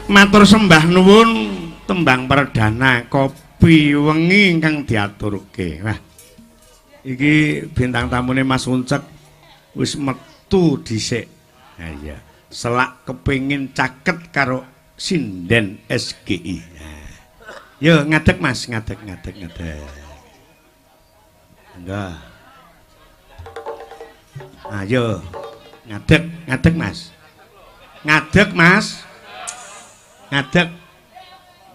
Matur sembah nuwun tembang perdana kopi wengi ingkang diaturke. Wah. Iki bintang tamune Mas Uncek wis metu dhisik. Ha iya, selak kepengin caket karo sinden SGI. Nah. Yo ngadeg Mas, ngadeg ngadeg ngadeg. Enggak. Ayo ngadeg, ngadeg Mas. Ngadeg Mas. Ngadeg.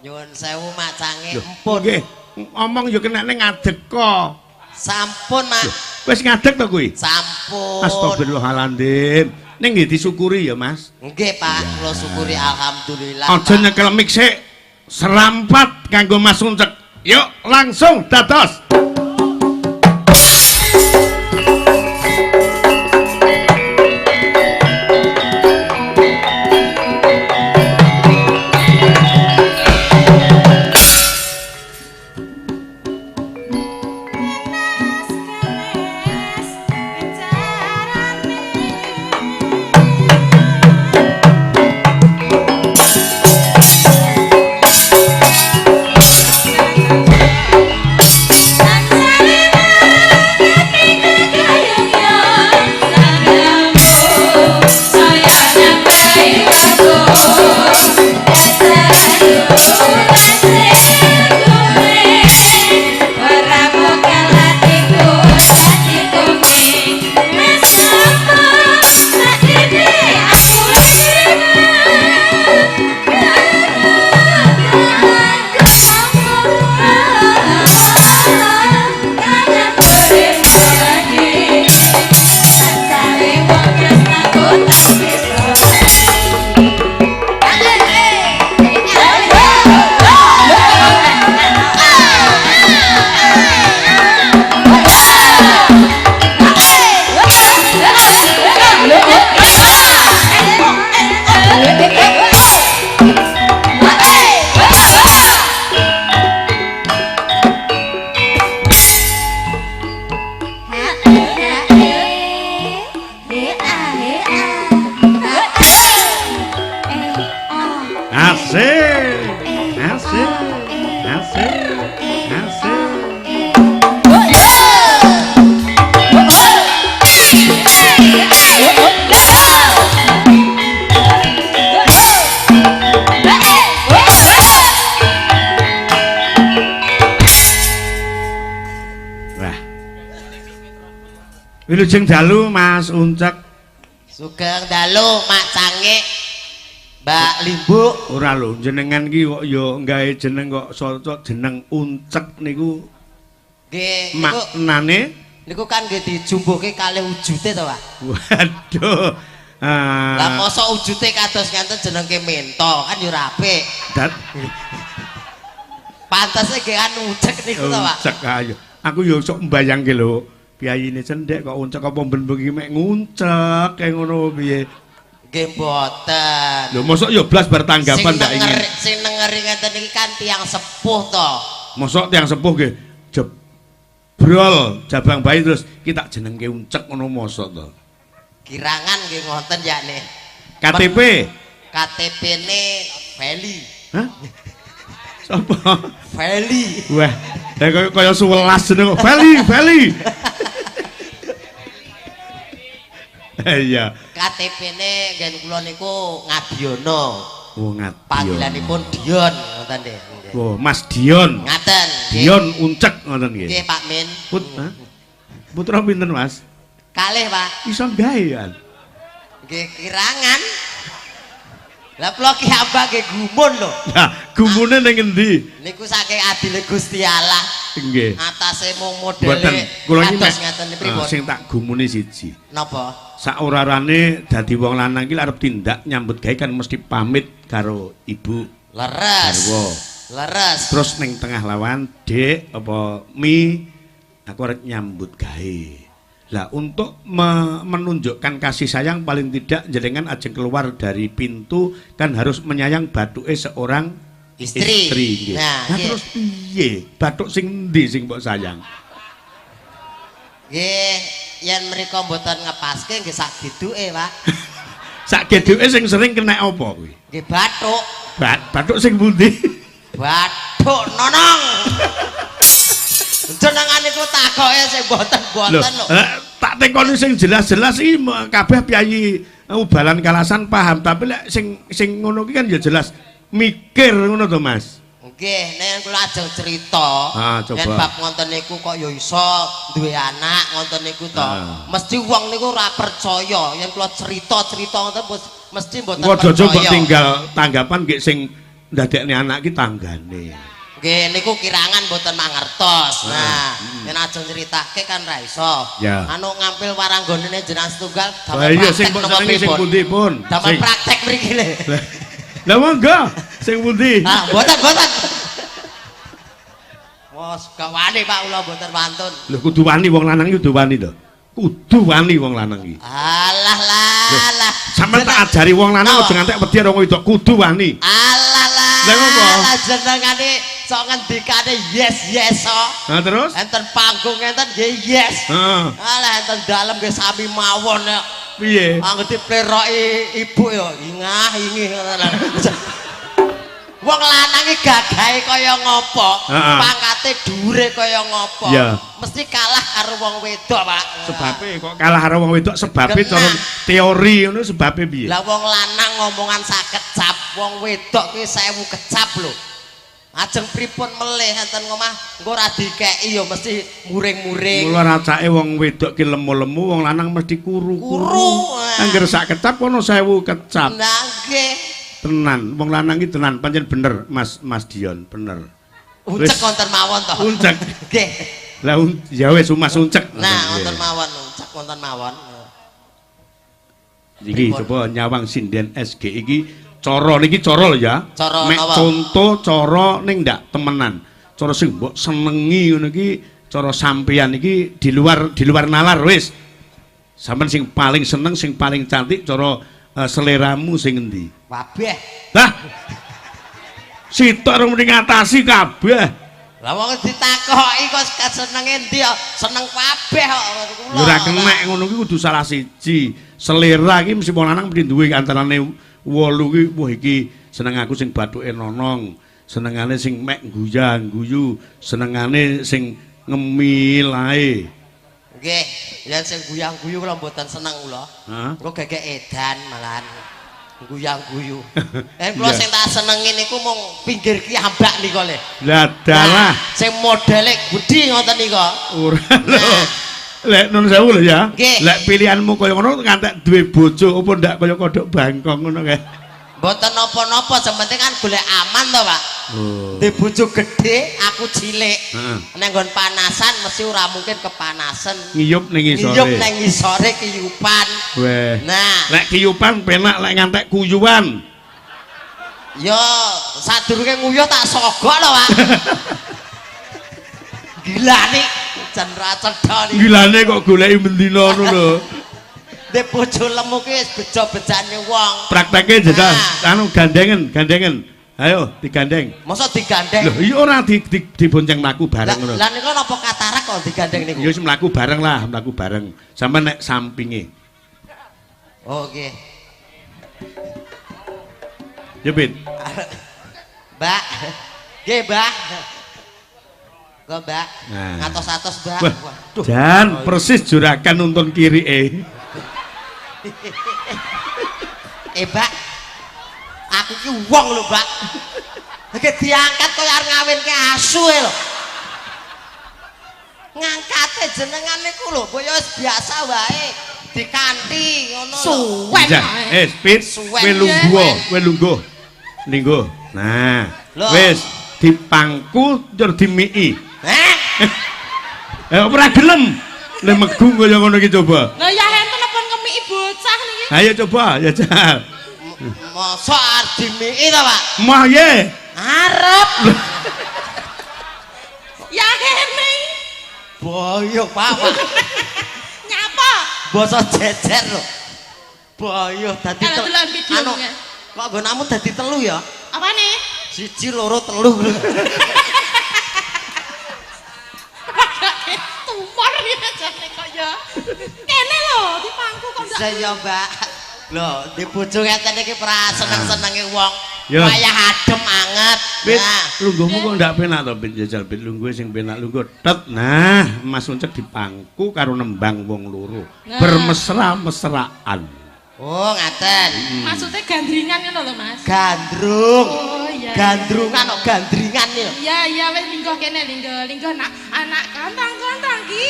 Nyuwun sewu macange empun. Nggih, ngomong yo kenane ngadeg kok. Sampun, Mak. Wis ngadeg to kuwi? Sampun. Astagfirullahaladzim. Ning nggih disyukuri ya, Mas. Nggih, Pak. Kula syukuri alhamdulillah. Aja nyekel mik sik. Serampat kanggo Mas Uncek. Yuk, langsung dados. Wilujeng dalu Mas Uncek. Sugeng dalu Mak Cangik, Mbak Limbuk. Ora lho, jenengan ki kok ya gawe jeneng kok socok jeneng Uncek niku. Nggih, maknane niku kan nggih dijumbuhke kalih wujute to, Pak. Waduh. Lah mosok wujute kados ngaten jenengke mento kan ya ora apik. Pantese nggih kan Uncek niku to, Pak. Uncek ayo. Aku ya sok mbayangke lho. Piyayine cendhek kok uncek apa ben bengi mek nguncek kaya ngono piye? Nggih mboten. Lho mosok ya blas bar tanggapan ndak ingin. Sing nengeri ngeten iki kan tiyang sepuh to. Mosok tiyang sepuh nggih jebrol jabang bayi terus ki tak jenengke uncek ngono mosok to. Kirangan nggih ngoten yakne. KTP? KTP-ne Feli. Hah? Sapa? Feli. Wah, kaya kaya 11 jeneng kok Feli, Feli. Iya. KTP-ne nggen kula niku Ngadiono. Oh, Ngadiono. Panggilanipun Dion ngoten nggih. Oh, Mas Dion. Ngaten. Dion Uncek ngoten nggih. Nggih, Pak Min. Putra pinten, Mas? Kalih, Pak. Iso gawe ya. Nggih, kirangan. Lah kula ki abah nggih gumun lho. Lah, gumune ning endi? Niku saking adile Gusti Allah. Nggih. Atase mung modele kula iki ngaten pripun? Sing tak gumune siji. Napa? Saorarane dadi wong lanang iki arep tindak nyambut gawe kan mesti pamit karo ibu. Leres. Garwa. Leres. Terus ning tengah lawan, Dik, apa Mi, aku arep nyambut gawe. Lah untuk menunjukkan kasih sayang paling tidak jenengan ajeng keluar dari pintu kan harus menyayang bathuke seorang istri. Nah, nah terus piye? Bathuk sing endi sing mbok sayang? Nggih, yen mriko mboten ngepaske nggih sak geduke, Pak. Sak geduke sing sering kena apa kuwi? Nggih bathuk. Bathuk sing pundi? Bathuk nonong. Jenengan niku takoke sing boten-boten lho. Tak tekoni sing jelas-jelas iki kabeh piyayi ubalan kalasan paham, tapi lek sing sing ngono ki kan ya jelas mikir ngono to, Mas. Nggih, nek kula ajeng cerita, coba. Yen bab ngonten niku kok ya iso duwe anak ngonten niku to. Mesti wong niku ora percaya yen kula cerita-cerita ngoten mesti mboten Engko aja mbok percaya. tinggal tanggapan nggih sing ndadekne anak ki tanggane. Nggih, niku kirangan mboten mangertos. Nah, yen ajeng critake kan ra iso. Anu ngampil waranggonene jenengan setunggal Lah iya sing mbok senengi sing pundi pun? Damel praktek mriki lho. Lah monggo, sing pundi? Ah, mboten, mboten. Wos, gak wani Pak kula mboten wantun. Lho kudu wani wong lanang iki kudu wani to. Kudu wani wong lanang iki. Alah lah lah. Sampeyan tak ajari wong lanang aja ngantek wedi karo wong wedok, kudu wani. Alah lah. Lah ngopo? Lah jenengane sok ngendikane yes yes so. Nah terus? Enten panggung enten nggih yes. Heeh. Alah enten dalem nggih sami mawon ya. Piye? Angger dipleroki ibu ya ingah ingih ngono. Wong lanang iki gagahe kaya ngopo, pangkate dhuwure kaya ngopo, mesti kalah karo wong wedok, Pak. Sebabe kok kalah karo wong wedok, sebabe cara teori ngono sebabe piye? Lah wong lanang ngomongan sak kecap, wong wedok kuwi 1000 kecap lho. Ajeng pripun melih enten ngomah, engko ora dikeki ya mesti muring-muring. Mula racake wong wedok ki lemu-lemu, wong lanang mesti kuru-kuru. Kuru. Angger sak kecap kono 1000 kecap. Nah nggih. Tenan, wong lanang ki tenan pancen bener Mas Mas Dion, bener. Uncek wonten mawon to. Uncek. Nggih. Lah ya wis Mas uncek. Nah, wonten mawon, uncek wonten mawon. Iki coba nyawang sinden SG iki cara niki cara lho ya. Cara Mek napa? contoh cara ning ndak temenan. Cara sing mbok senengi ngono iki, cara sampeyan iki di luar nalar wis. Sampeyan sing paling seneng, sing paling cantik cara seleramu sing endi? Kabeh. Lah. Sitok rong muni ngatasi kabeh. Lah wong ditakoki kok senenge endi ya? Seneng kabeh kok kula. Ya ora kenek ngono kuwi kudu salah siji. Selera iki mesti wong lanang mesti duwe antarane 8 kuwi, wah iki seneng aku sing bathuke nonong, senengane sing mek guyang-guyu, senengane sing ngemil ae. Nggih, yen sing guyang-guyu kula mboten seneng kula. Hah? Kula gegek edan malahan. Guyang-guyu. Kula sing tak senengi niku mung pinggir ki ambak nika le. Lah dalah. Nah, sing modele gedhi ngoten nika. Ora lho. Lek nun sewu lho ya. Nggih. Lek pilihanmu kaya ngono ngantek duwe bojo apa ndak kaya kodhok bangkong ngono kae. Mboten napa-napa, sing penting kan golek aman to, Pak. Oh. Di bojo gedhe, aku cilik. Heeh. Neng nggon panasan mesti ora mungkin kepanasan. Ngiyup ning ngisore. Ngiyup neng ngisore kiyupan. Weh. Nah, Lek kiyupan penak, lek ngantek kuyuan. Ya sadurunge nguyuh tak sogok lho, Pak. Gila nih, jan ra cedha nih. Gilane kok goleki bendina ngono lho. Ndek bojo lemu ki wis bejo-bejane wong. Prakteke jajal Nah. anu gandengen, gandengen. Ayo digandeng. Masa digandeng? Lho iya ora di, di, dibonceng mlaku Lah bareng ngono. lah niku napa katarak kok digandeng niku? Ya wis mlaku bareng lah, mlaku bareng. Sampe nek sampinge. Oh nggih. Ya Pit. Mbak. Nggih, Mbak. Kok, Mbak? Nah. Ngatos-atos, Mbak. Wah, Waduh. Jan persis juragan nuntun kiri eh. Mbak. Aku ki wong lho, Mbak. Iki diangkat kaya arep ngawinke asu e lho. Ngangkate jenengan niku lho, mbok ya wis biasa wae. Dikanthi ngono lho. Suwen. Ja, Pit, Suwen. kowe lungguh, kowe lungguh. Lungguh. Nah, Lho. wis dipangku njur dimiki. Heh? Ora gelem. Nek megung kaya ngono iki coba. Lah ya enten apa ngemiki bocah niki? Ayo coba, ya jal. Mosok arep dimiki to, Pak? Mah ye. Arep. Ya kene. Boyo, Pak. Pak. Nyapa? Basa jejer lho. Boyo dadi Kalau delok videonya. Anu, kok nggonamu dadi telu ya? Apane? Siji, loro, telu. Tumor ya jane kok ya. Kene lho dipangku kok ndak. Bisa ya, Mbak. Lho, di bojo ngeten iki pra seneng-senenge wong. Wayah adem anget. Pit, lungguhmu kok ndak penak to, Pit, jajal Pit lungguhe sing penak lungguh tet. Nah, Mas Uncek dipangku karo nembang wong loro. Bermesra-mesraan. Oh, ngaten. Maksudnya gandringan ngono lho, Mas. Gandrung. Oh, iya. Gandrungan kok gandringan lho. Iya, iya wis lingguh kene lingguh. Lingguh nak anak kantang-kantang ki.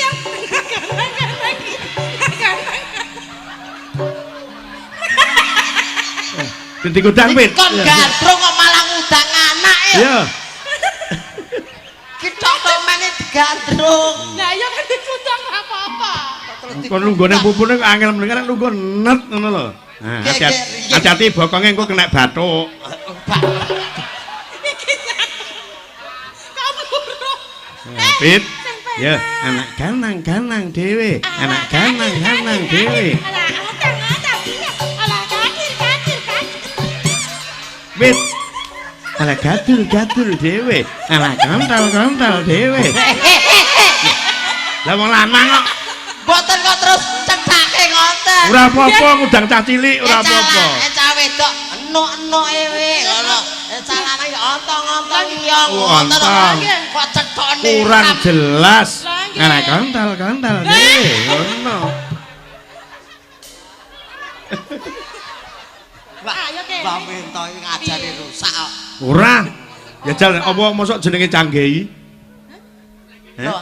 Kantang-kantang ki. Kantang. Pit dikudang, Pit. Kon gandrung kok malah ngundang anak ya. Iya. Kita tomene digandrung. Lah iya kan dikudang apa-apa. Kon lunggone pupune kok angel meneng lungguh net ngono lho. Nah, hati-hati bokonge engko kena bathuk. Iki kamu. Pit. Ya, anak ganang-ganang dhewe, anak ganang-ganang dhewe. Pit. Alah gadul-gadul dhewe, alah kental-kental dhewe. Lah wong lanang kok mboten kok terus cethake ngoten. Ora apa-apa ngundang cah cilik ora apa-apa. Cah wedok enuk-enuke we ngono. Cah lanang ya ontong-ontong iya ngoten kok cethone kurang jelas. Alah kental-kental dhewe ngono. Mbah Minto iki ngajari rusak kok. Ora. Jajal apa mosok jenenge canggehi? Heh.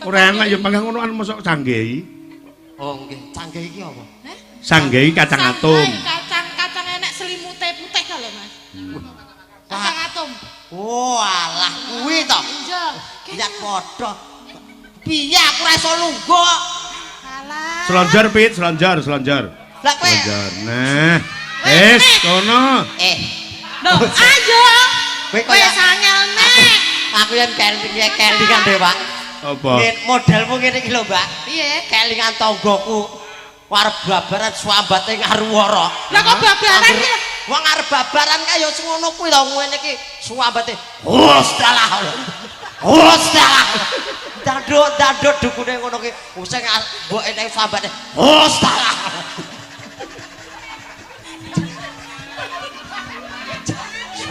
Ora enak ya panggah ngonoan mosok canggehi. Oh nggih, canggehi iki apa? Heh? Sanggehi kacang atom. Kacang enek selimute putih ka lho, Mas. Kacang atom. Oh alah kuwi to. Iya. Lihat padha. Piye aku ora iso lungguh. Alah. Selonjor Pit, selonjor, selonjor. Lah kowe. Selonjor. Nah. Wis kono. Lho, ayo. Kowe kaya angel nek. Aku yen kelingan dhewe, Pak. Apa? Modelmu ngene iki lho, Mbak. Piye? Kelingan tanggaku. Arep babaran swambate ngaruwara. Lah kok babaran iki? Wong arep babaran kae ya sing ngono kuwi to ngene iki swambate. Hus dalah. Hus dalah. Daduk-daduk dukune ngono ki. Sing mbok eneng swambate. Hus dalah.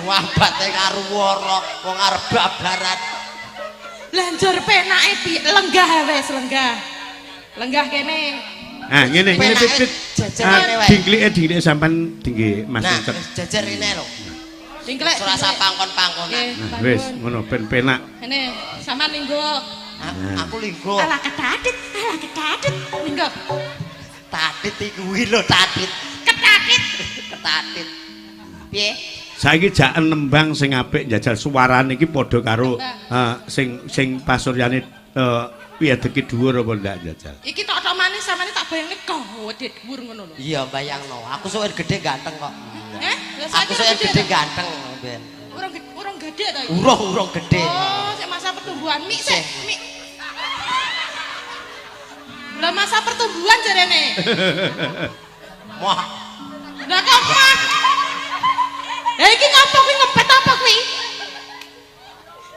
Wabate ngaruwara wong arep babaran. Lanjur penake piye? Lenggah wis lenggah. Lenggah kene. Ah ngene ngene Pit. Dingklike sampean dingge Mas Uncek. Nah, jejer rene lho. Dingklek. Ora usah pangkon-pangkonan. Wis ngono ben penak. Ngene, sampean linggo. Aku linggo. Alah ketadit, alah ketadit. Linggo. Tadit iki kuwi lho tadit. Ketadit. Ketadit. Piye? Saiki jaken nembang sing apik njajal suarane iki padha karo sing sing pasuryane piye deki dhuwur apa ndak njajal. Iki tok tok manis samane tak bayangne gede dhuwur ngono lho. Iya bayangno. Aku sok gede ganteng kok. Heh? Aku sok gede ganteng ben. Urung urung gede ta iki? Urung urung gede. Oh, sik masa pertumbuhan mik sik mik. Lah masa pertumbuhan jarene. Wah. Lah kok mah? Iki ngopo kuwi ngempet apa kuwi?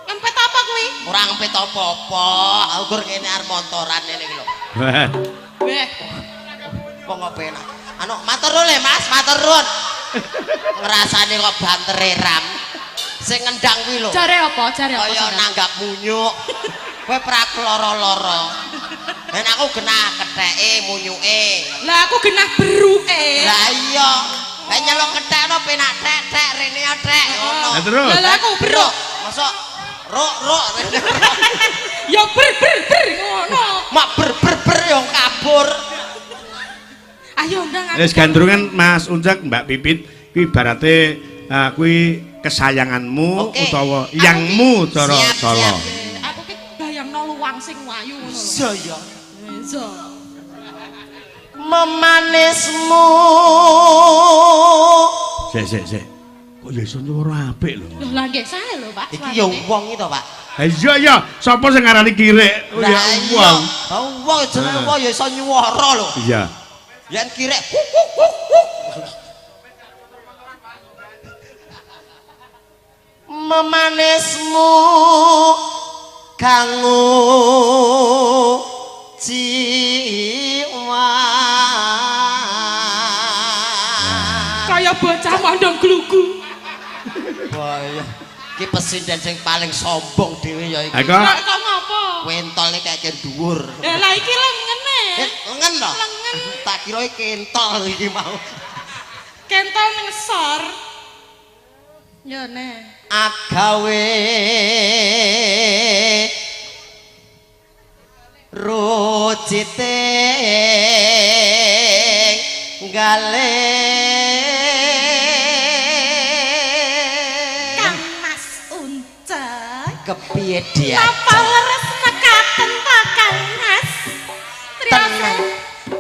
Ngempet apa kuwi? Ora ngempet apa-apa. Aku gur ngene arep montoran ngene iki lho. Weh. Wong kok penak. Anu matur nuwun le Mas, matur nuwun. Ngrasane kok bantere ram. Sing ngendang kuwi lho. Jare apa? Jare apa? Kaya nanggap munyuk. Kowe prak loro-loro. Nek aku genah ketheke munyuke. Lah aku genah beruke. Lah iya. Lah nyeluk kethekno penak thek-thek rene thek ngono. Lah terus. Lah aku beruk. Mosok ruk-ruk rene. Ya ber ber ber ngono. Mak ber ber ber yo kabur. Ayo ndang aku. Wis gandrungan Mas Uncek Mbak Pipit kuwi ibarate kuwi kesayanganmu utawa yangmu cara Solo. Aku ki bayangno luwang sing wayu ngono lho. Iya ya. Iya. Memanismu. Sik sik sik. Kok ya iso nyuwara apik lho. Lho lah nggih sae lho Pak. Iki ya wong iki to Pak. Ha iya ya, sapa sing ngarani kirik? Ya wong. Ha wong jenenge wong ya iso nyuwara lho. Iya. Yen kirik. Memanismu kanggo jiwa. Kaya bocah mondong glugu. Wah, iki pesinden sing paling sombong dhewe ya iki. Kok Kok ngopo? Wentole kayak dhuwur. Lah iki lengene. Lengen to? Lengen. Tak kira kentol iki mau. Kentol ning sor. Yo ne. Agawe rucite gale Kang Mas Uncek. Kepiye dia? Napa leres mekaten ta Kang Mas? Triase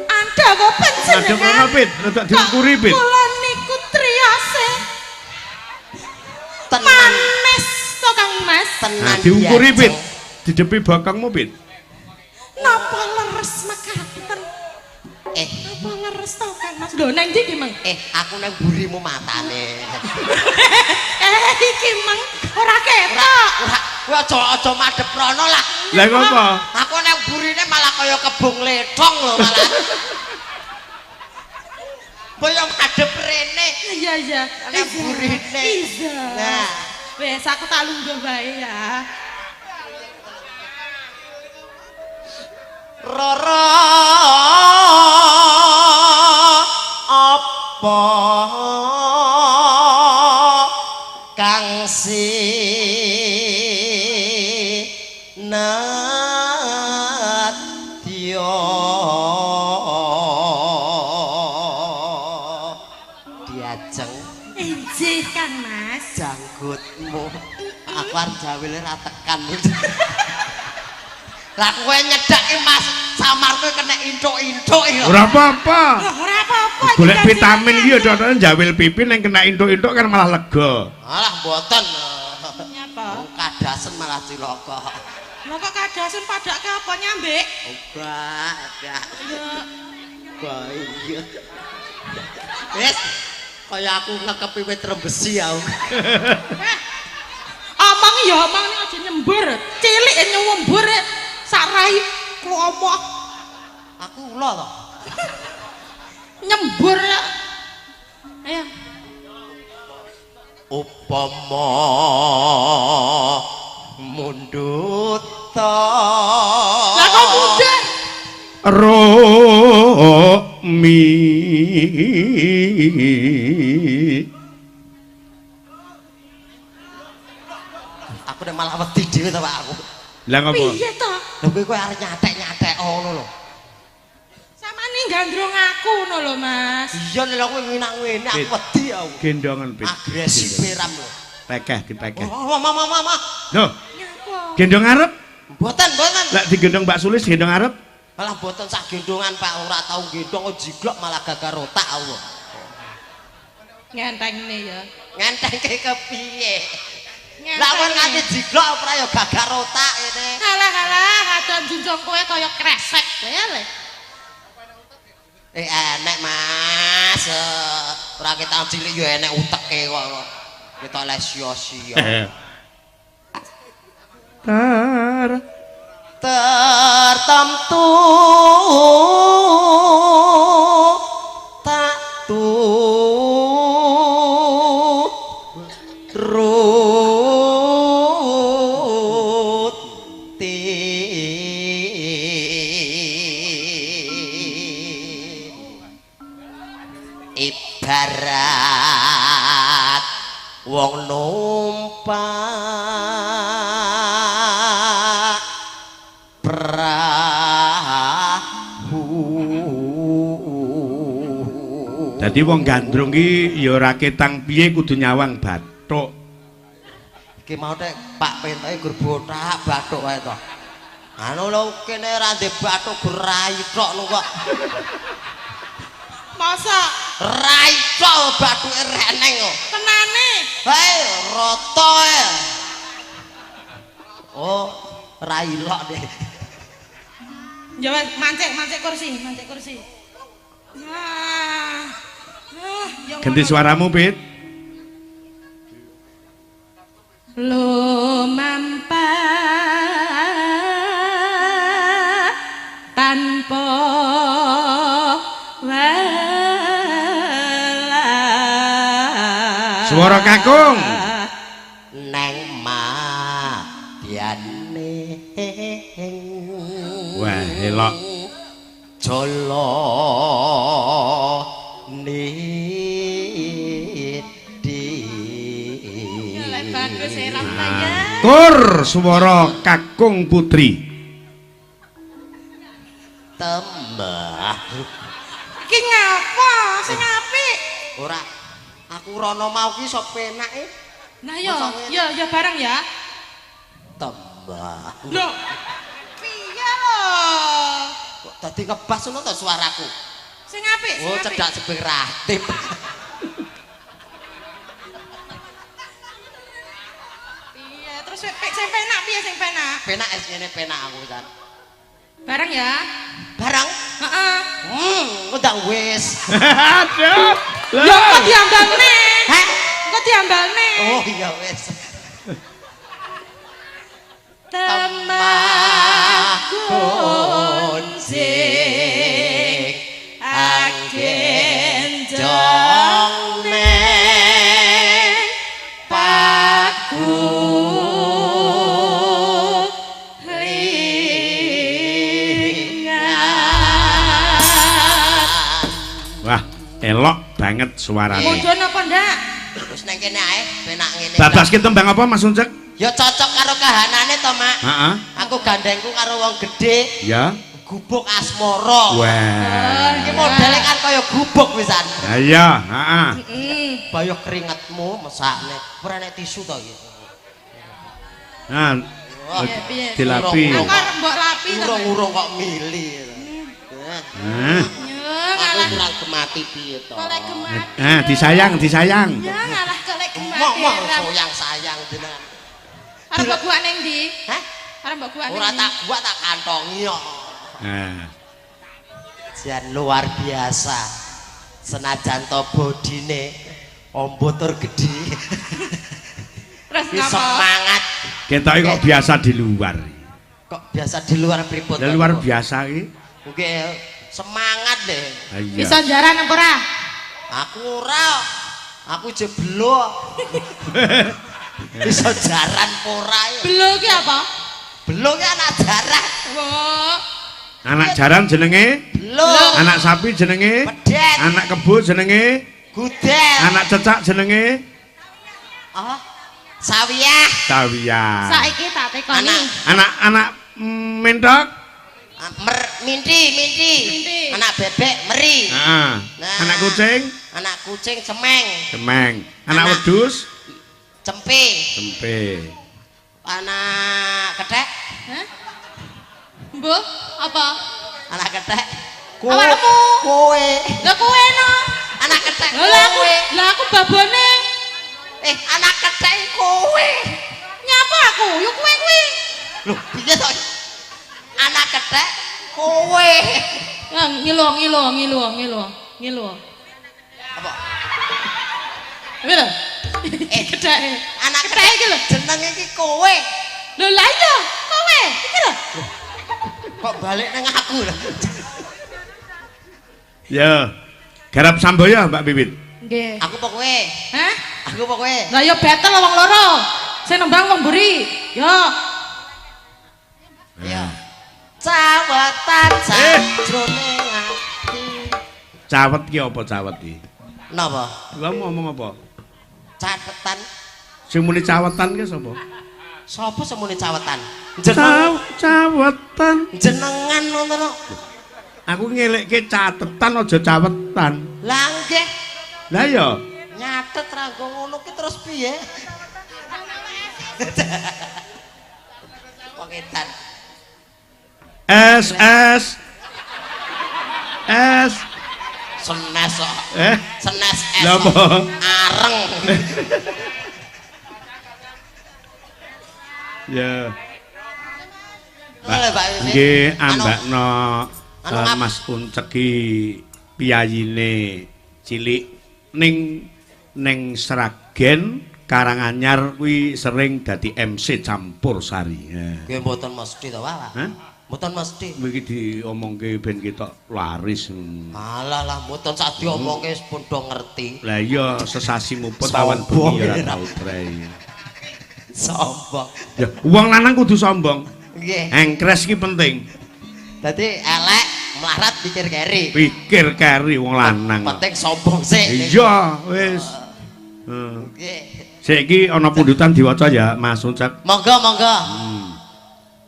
Andawa panjenengan. Madhep rono Pit, rada diukuri Pit. Kula niku triase Tenan manis to Kang Mas. Tenan. Nah, diukuri Pit. Didepi bokongmu Pit. Napa leres mekaten? Napa leres to Kang Mas? Lho nang ndi iki, Mang? Aku nang mburimu matane. Iki Mang ora ketok. Ora, kowe aja madhep rono lah. Lah ngopo? Aku nang burine malah kaya kebung letong lho malah. Boyo madhep rene. Iya iya. Nang burine. Iya. Nah. Wes aku tak lungguh wae ya. Roro apa kang sinadya diajeng Injih Kang Mas. Janggutmu aku arep jawile ra tekan. Lah kowe nyedaki Mas Samar kowe kena intuk-intuk iki. Ora apa-apa. Ora apa-apa. Golek vitamin iki ya dodone jawil pipi ning kena intuk-intuk kan malah lega. Alah mboten. Nyapa? Wong kadasen malah cilaka. Lah kok kadasen padake apa nyambek? Obah, obah. Ya. Iya. Wis kaya aku ngekepi wit rembesi aku. Omong ya omong ning aja nyembur. Cilik nyembur sak rai klomok. Aku ula to. Nyembur. Ayo. Upama mundhut ta. Lah kok mundhut? Romi. Aku nek malah wedi dhewe to Pak aku. Lah ngopo? Piye to? Lha kowe arep nyatek-nyatek ngono lho. Samane gandrung aku ngono lho, Mas. Iya nek kowe nginak-nginak aku wedi aku. Gendongan Pit. Agresif ram lho. Pekeh dipekeh. Oh, mama mama. Lho. Nyapa? Gendong arep? Mboten, mboten. Lek digendong Mbak Sulis gendong arep? Malah mboten sak gendongan Pak, ora tau gendong kok jiglok malah gagal otak aku. Ngentengne ya. Ngentengke kepiye? Lah kon nganti jiglok ora ya gagal otak ngene. Halah halah, adon junjung kowe kaya kresek kowe le. Enek Mas. Ora ketang cilik ya enek uteke kok. Kita les sia-sia. Tertentu tak turuti. Ibarat wong numpak prahu. Dadi wong gandrung ki ya ora ketang piye kudu nyawang bathuk. Iki mau tek Pak Pentoke gur bothak bathuk wae to. Anu lho kene ora ndek bathuk gur rai tok lho kok. Masa rai tok bathuke reneng kok. Tenane. Hae rata ae. Oh, rai lok deh. Ya wes mancik kursi, mancik kursi. Ah. Ah, ganti suaramu, Pit. Lumampah tanpa welas. Suara kakung. Neng madyane. Wah, elok. Jala niti. Lek bagus eram ta ya. Kur swara Kakung Putri. Tembah. Iki ngapa? Sing apik. Ora. Aku rono mau ki iso penake. Nah yo, yo yo bareng ya. Tembah. Lho. Piye lho? Kok dadi ngebas ngono to suaraku? Sing apik, sing Oh, apik. Cedak sebeng ratip. Iya, terus sing penak piye sing penak? Penak es ngene penak aku pisan. Bareng ya. Bareng? Heeh. Ndang wis. Aduh. Lho kok diambalne? Heh? Kok diambalne? Oh iya wis. Temah kuncing agenjong neng paku lingan. Wah, elok banget suarane. Mudhun apa ndak? Wis nang kene ae, penak ngene. Babaske tembang apa Mas Uncek? Ya cocok karo kahanane to, Mak. Heeh. Aku gandengku karo wong gedhe. Ya. Gubuk asmara. Wah. Iki modele kan kaya gubuk pisan. Ya iya, heeh. Heeh. Bayo keringetmu mesakne. Ora nek tisu to iki. Nah, Piye, piye? dilapi. Aku arep mbok lapi to. Urung-urung kok mili. Hah. Yo Aku ngalah kurang gemati piye to? golek gemati. Eh, disayang, disayang. Ya ngalah golek gemati. Mok sayang-sayang jenengan. Arep mbok guak ning ndi? Hah? Arep mbok guak ning Ora ndi? tak guak tak kantongi kok. Nah. Jan luar biasa. Senajan to bodine ombo tur gedhe. Terus Ki ngapa? semangat. Ketoke kok biasa di luar. Kok biasa di luar pripun? Lah luar biasa iki. Nggih, semangat deh. Ha iya. Bisa jaran apa ora? Aku ora. Aku jeblo. Bisa jaran pora ya. Belo ki apa? Belo ki anak jaran. Wah. Anak jaran jenenge, Belo. anak sapi jenenge, Pedet. anak kebo jenenge, Gudel. anak cecak jenenge Ah. Sawiyah. Tawiyah. Saiki tak tekoni. Anak. Anak-anak mentok. Ah, Mer minti, minti. Minti. Anak bebek meri. Heeh. Nah. Anak kucing Anak kucing cemeng. cemeng. Anak Anak. wedhus Cempe. cempe. Anak kethek. Hah? Mbah, apa? Anak kethek. Awakmu. Kowe. Lah kowe no. Anak kethek Lah aku, kowe. lah aku babone. Eh, anak kethek kowe. Nyapa aku? Yo kowe kuwi. Loh, piye to? Anak kethek kowe. Nah, ngilu ngilu ngilu ngilu ngilu. Apa? Piye lho? Eh, Ketheke. Anak Ketheke iki lho. Jenenge iki kowe. Lho lah iya, kowe. Iki lho. Kok balik nang aku lho. Ya. Garap Samboyo Mbak Bibit. Nggih. Aku apa kowe? Hah? Aku apa kowe? Lah yo battle wong loro. Sing nembang wong mburi. Yo. Ya. Cawetan sajroning ati. Cawet ki apa cawet ki? Napa? Lah ngomong apa? Catetan. Sing muni cawetan ki sapa? Sapa sing muni cawetan? Jeneng Cawetan. jenengan ngono lho. Aku ngelekke catetan aja cawetan. Lah nggih, Lah ya. nyatet ra nggo ngono ki terus piye? Wong edan. S S S Senes kok. eh Senes es. Lah apa? Areng. Ya. Lho, Mbak Wiwit. Nggih, Anu, ambakno anu ngap- Mas Uncek ki piyayine cilik ning ning Sragen Karanganyar kuwi sering dadi MC campur sari. Ya. Nggih mboten mesti to, Pak. Hah? Mboten mesti. Iki diomongke ben ketok laris. Alah lah mboten sak diomongke wis pun do ngerti. Lah iya sesasi muput awan Sombong bengi ya ora ya. tau prei. Sombong. Ya, wong lanang kudu sombong. Nggih. Engkres ki penting. Dadi elek melarat pikir keri. Pikir keri wong lanang. Penting sombong sik. Iya, wis. Nggih. Saiki ana pundutan diwaca ya Mas Uncek. Monggo, monggo.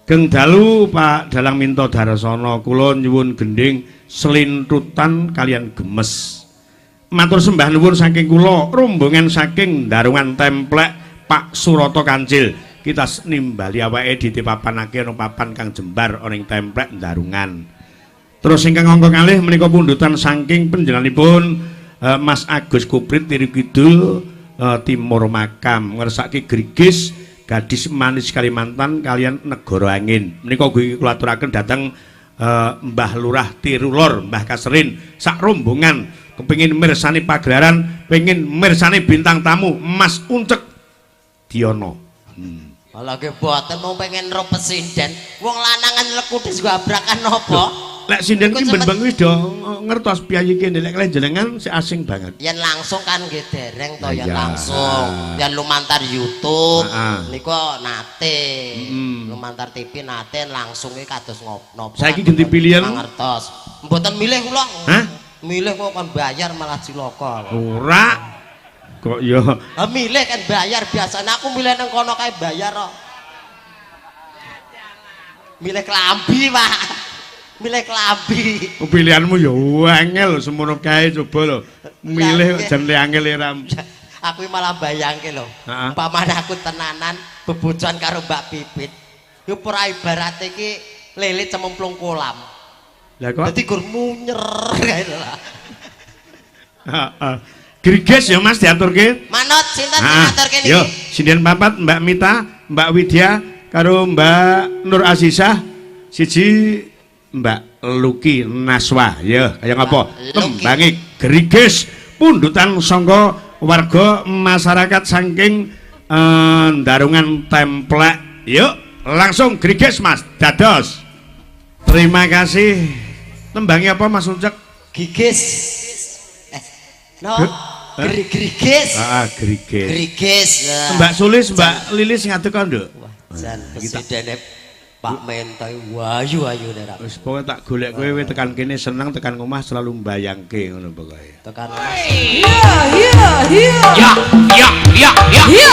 Geng dalu Pak Dalang Minto Darsono, kula nyuwun gending selintutan kalian gemes. Matur sembah nuwun saking kula rombongan saking Darungan Templek Pak Suroto Kancil. Kita nimbali awake ditipapanake ana papan kang jembar ana ing Templek Darungan. Terus ingkang angka kalih menika pundutan saking panjenenganipun Mas Agus Kuprit Tiri Kidul Timur Makam ngersake Grigis Gadis Manis Kalimantan kalian Negara Angin. Menika ugi kula aturaken dhateng Mbah Lurah Tirulor, Mbah Kasrin sak rombongan kepengin mirsani pagelaran, pengin mirsani bintang tamu Mas Uncek Diono. Lah nggih boten mung pengen ro pesinden. Wong lanangan lekutis gabrakan napa? Lek sinden ki ben bengi wis do ngertos piyayi kene, lek kalih jenengan sik asing banget. Yen langsung kan nggih dereng to, yen langsung. Yen lumantar YouTube niku nate. Lumantar TV nate langsung iki kados napa. Saiki ganti pilihan. Mangertos. Mboten milih kula. Hah? Milih kok kon bayar malah cilaka. Ora. Kok ya. Ha milih kan bayar biasane aku milih nang kono kae bayar kok. Milih klambi, Pak. Milih klambi. Pilihanmu ya angel semono kae coba lho. Milih jan le angel ora. Aku malah bayangke lho. Pamane aku tenanan bebojoan karo Mbak Pipit. Yo ora ibarate iki lele cemplung kolam. Lah kok dadi gur munyer kae lho. Heeh. Griges ya Mas diaturke. Manut sinten sing ngaturke niki? Yo, sinden papat Mbak Mita, Mbak Widya karo Mbak Nur Azizah, siji Mbak Luki Naswa. Ya, kaya ngapa? Tembange Griges pundutan sangka warga masyarakat saking Darungan Templek. Yuk, langsung Griges Mas, dados. Terima kasih. Tembange apa Mas Uncek? Gigis. No. Griges. Heeh, griges. Griges. Mbak Sulis, Mbak Lilis ngadeg kok, Nduk. Wah, jan presidene Pak Mento wayu-ayu nek. Wis pokoke tak golek kowe tekan kene seneng, tekan omah selalu mbayangke ngono pokoke. Tekan omah. Iya, iya, iya. Ya, ya, ya, ya. Iya.